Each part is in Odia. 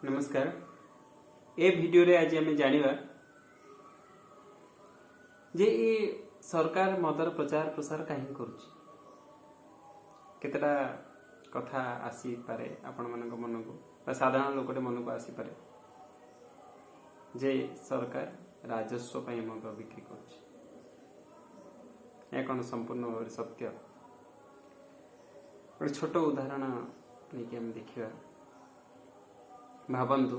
ନମସ୍କାର। ଏ ଭିଡ଼ିଓରେ ଆଜି ଆମେ ଜାଣିବା ଯେ ଏ ସରକାର ମଦର ପ୍ରଚାର ପ୍ରସାର କାହିଁକି କରୁଛି। କେତେଟା କଥା ଆସିପାରେ ଆପଣମାନଙ୍କ ମନକୁ ବା ସାଧାରଣ ଲୋକଟେ ମନକୁ ଆସିପାରେ ଯେ ସରକାର ରାଜସ୍ୱ ପାଇଁ ମଦ ବିକ୍ରି କରୁଛି। ଏହା କ'ଣ ସମ୍ପୂର୍ଣ୍ଣ ଭାବରେ ସତ୍ୟ? ଗୋଟେ ଛୋଟ ଉଦାହରଣ ନେଇକି ଆମେ ଦେଖିବା। ଭାବନ୍ତୁ,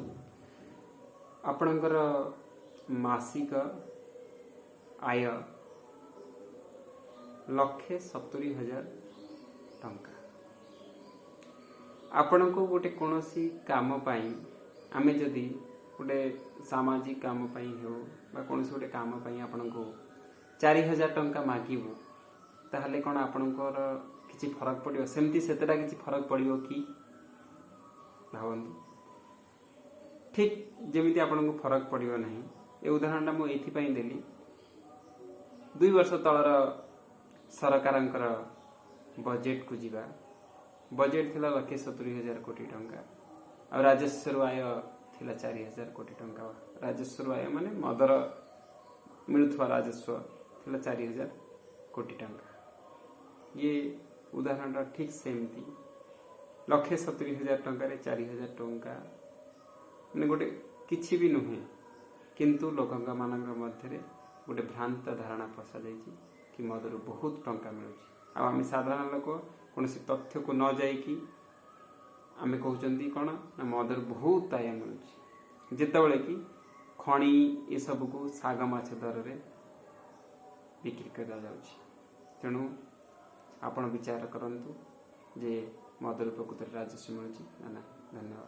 ଆପଣଙ୍କର ମାସିକ ଆୟ 1,70,000 ଟଙ୍କା। ଆପଣଙ୍କୁ ଗୋଟେ କୌଣସି କାମ ପାଇଁ, ଆମେ ଯଦି ଗୋଟେ ସାମାଜିକ କାମ ପାଇଁ ହେଉ ବା କୌଣସି ଗୋଟେ କାମ ପାଇଁ ଆପଣଙ୍କୁ 4,000 ଟଙ୍କା ମାଗିବୁ, ତାହେଲେ କ'ଣ ଆପଣଙ୍କର କିଛି ଫରକ ପଡ଼ିବ? ସେମିତି ସେତେଟା କିଛି ଫରକ ପଡ଼ିବ କି? ଭାବନ୍ତୁ। ଠିକ୍ ଯେମିତି ଆପଣଙ୍କୁ ଫରକ ପଡ଼ିବ ନାହିଁ। ଏ ଉଦାହରଣଟା ମୁଁ ଏଇଥିପାଇଁ ଦେଲି, 2 ବର୍ଷ ତଳର ସରକାରଙ୍କର ବଜେଟକୁ ଯିବା। ବଜେଟ ଥିଲା 1,70,000 କୋଟି ଟଙ୍କା ଆଉ ରାଜସ୍ୱରୁ ଆୟ ଥିଲା 4,000 କୋଟି ଟଙ୍କା। ରାଜସ୍ୱରୁ ଆୟ ମାନେ ମଦର ମିଳୁଥିବା ରାଜସ୍ୱ ଥିଲା 4,000 କୋଟି ଟଙ୍କା। ଇଏ ଉଦାହରଣଟା ଠିକ୍ ସେମିତି 1,70,000 ଟଙ୍କାରେ 4,000 ଟଙ୍କା ମାନେ ଗୋଟେ କିଛି ବି ନୁହେଁ। କିନ୍ତୁ ଲୋକଙ୍କ ମାନଙ୍କ ମଧ୍ୟରେ ଗୋଟେ ଭ୍ରାନ୍ତ ଧାରଣା ପଶାଯାଇଛି କି ମଦରୁ ବହୁତ ଟଙ୍କା ମିଳୁଛି। ଆଉ ଆମେ ସାଧାରଣ ଲୋକ କୌଣସି ତଥ୍ୟକୁ ନ ଯାଇକି ଆମେ କହୁଛନ୍ତି କ'ଣ ନା ମଦରୁ ବହୁତ ଆୟ ମିଳୁଛି, ଯେତେବେଳେ କି ଖଣି ଏସବୁକୁ ଶାଗ ମାଛ ଦରରେ ବିକ୍ରି କରାଯାଉଛି। ତେଣୁ ଆପଣ ବିଚାର କରନ୍ତୁ ଯେ ମଦରୁ ପ୍ରକୃତରେ ରାଜସ୍ୱ ମିଳୁଛି ନା ନାହିଁ। ଧନ୍ୟବାଦ।